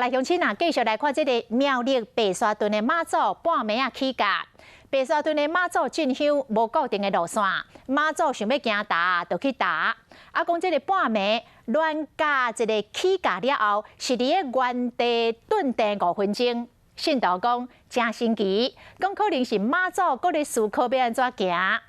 來鄉親啊，繼續來看這个苗栗白沙屯的媽祖半暝仔起駕。白沙屯的媽祖進香無固定的路線，媽祖想欲行佗就去佗。啊，講這个半暝鑾駕一个起駕了後，是佇咧原地頓定5分鐘。信徒講誠神奇，講可能是媽祖閣咧思考欲按怎行。啊，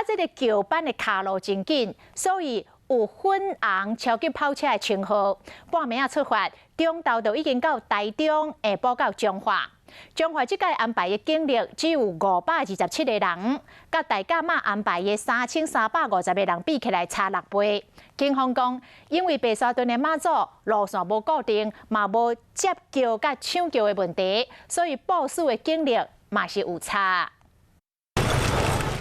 這个轎班的跤路真緊，所以有粉紅超級跑車的稱號。半暝仔出發，中晝就已經到台中，下晡到彰化。彰化這擺安排的警力只有527個人，佮大甲媽安排的3350個人比起來差6倍。警方講，因為白沙屯的媽祖路線無固定，嘛無接轎佮搶轎的問題，所以部署的警力嘛是有差。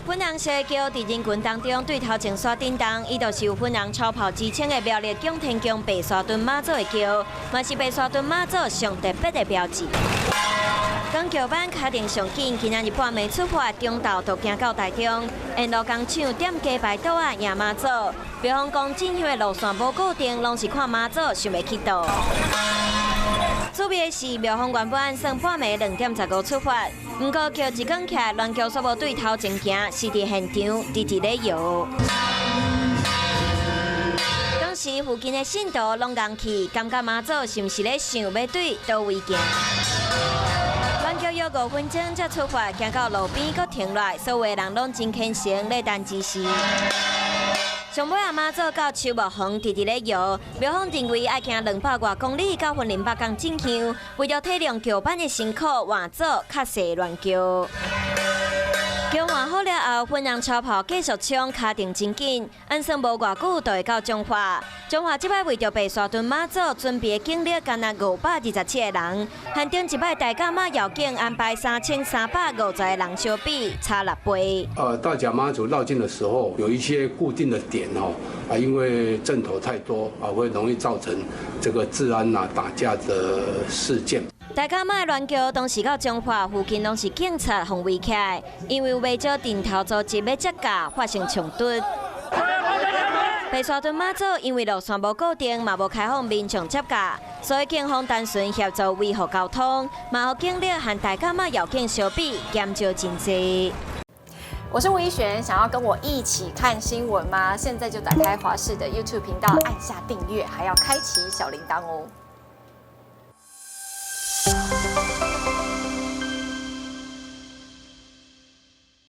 粉紅色的轎佇人群當中對頭前煞振動，伊就是有粉紅超跑之稱的苗栗蔣天宮白沙屯媽祖的轎，嘛是白沙屯媽祖上特別的標誌。講轎班跤程上緊，今仔日半暝出發，中晝就行到台中，沿路工廠點雞排桌仔迎媽祖。廟方講進香的路線無固定，攏是看媽祖想欲去佗。趣味的是，廟方原本按算半暝2點15出發，毋過轎一講起來，鑾轎煞無對頭前行，是佇現場直直咧搖。當時附近的信徒攏戇去，感覺媽祖是毋是咧想欲對佗位行？鑾轎約5分鐘才出發，行到路邊閣停落來，所有人攏真虔誠咧等指示。上尾仔媽祖到樹木園，直直咧搖。廟方認為愛行200外公里到雲林北港進香，為著體諒轎班的辛苦，換做較細鑾轎。轎換好了後，粉紅超跑繼續衝，跤程真緊，按算無偌久就會到彰化。彰化這擺為著白沙屯媽祖準備的警力，干焦527個人，和頂一擺大甲媽繞境安排3350個人相比，差6倍。大甲媽祖繞境的時候，有一些固定的點哦，啊，因為陣頭太多啊，會容易造成這個治安啊打架的事件。大甲媽的鑾轎當時到彰化附近，攏是警察防衛起來，因為有袂少陣頭組織欲接駕發生衝突。白沙屯媽祖因為路線無固定，嘛無開放民眾接駕，所以警方單純協助維護交通，嘛予警力和大甲媽繞境相比減少真濟。我是吳怡璇，想要跟我一起看新聞嗎？現在就打開華視的 YouTube 頻道，按下訂閱，還要開啟小鈴鐺哦。